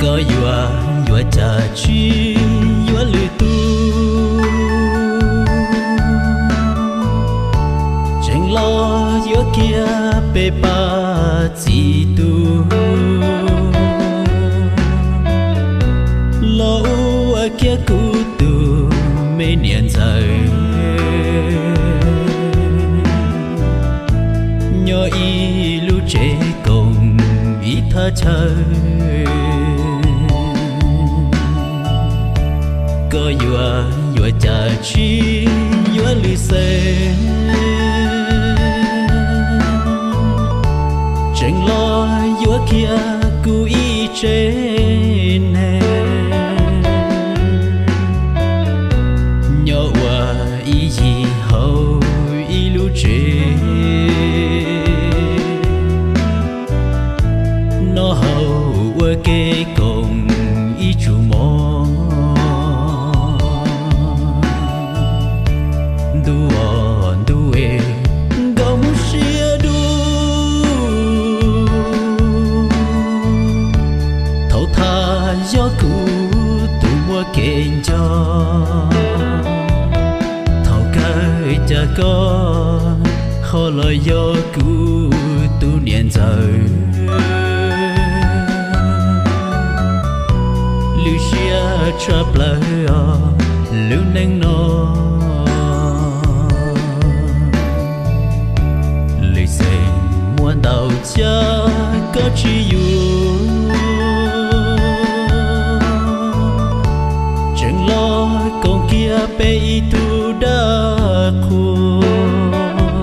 Koj yuav yuav cas tsis yuav lwm tus, tseem los yuav kiag peb pab txiv tub, los ua kiag kuv tus me niam ntxawm, nyob ib lub tsev koom ib thaj chaw. Koj yuav yuav cas tsis yuav lwm xeem, tseem los yuav kiag kuv ib tsev neeg, nyob ua ib yim hauv ib lub tsev, noj haus ua ke koom ib tsu mov. Ntuj os ntuj es, nkauj Hmoob siab dub, thaum thaj yog kuv tus muaj kev nco, thaum kawg cas koj ho los yog kuv tus niam ntxawm. Lwm siab tshaj plaws os lub neej no, lwm xeem muaj ntau cas koj tsis yuav, tseem los koom kiag peb ib tug dab qhuas,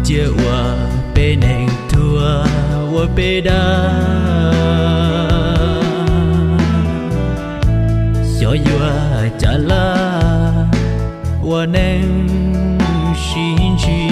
cia ua peb neeg tuag ua peb dab. Xyov yuav cas laj ua neej sib ntsib.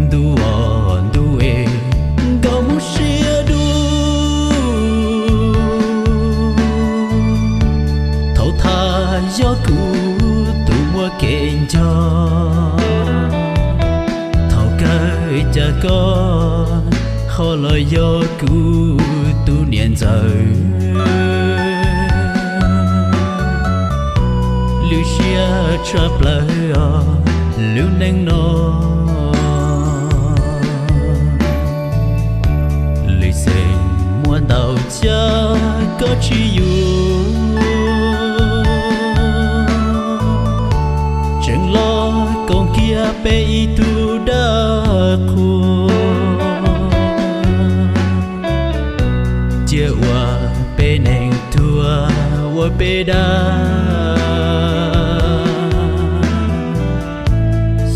Ntuj os ntuj es, nkauj Hmoob siab dub, thaum thaj yog kuv tus muaj kev nco, thaum kawg cas koj ho los yog kuv tus niam ntxawm. Lwm siab tshaj plaws os lub neej no, lwm xeem muaj ntau cas koj tsis yuav, tseem los koom kiag peb ib tug dab qhuas, cia ua peb neeg tuag ua peb dab.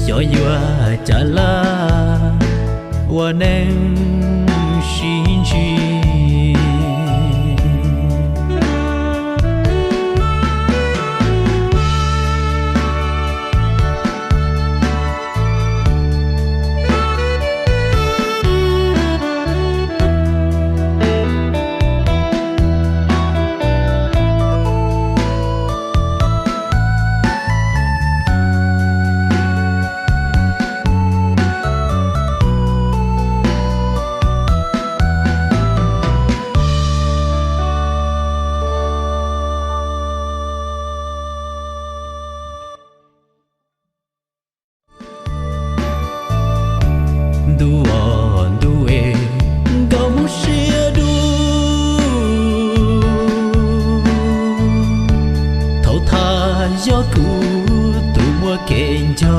Xyov yuav cas laj ua neej sib ntsib. Ntuj os ntuj es, nkauj Hmoob siab dub, thaum thaj yog kuv tus muaj kev nco,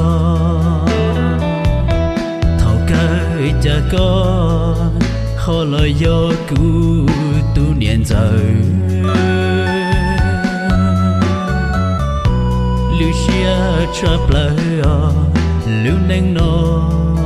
thaum kawg cas koj ho los yog kuv tus niam ntxawm. Lwm siab tshaj plaws os Lub neej no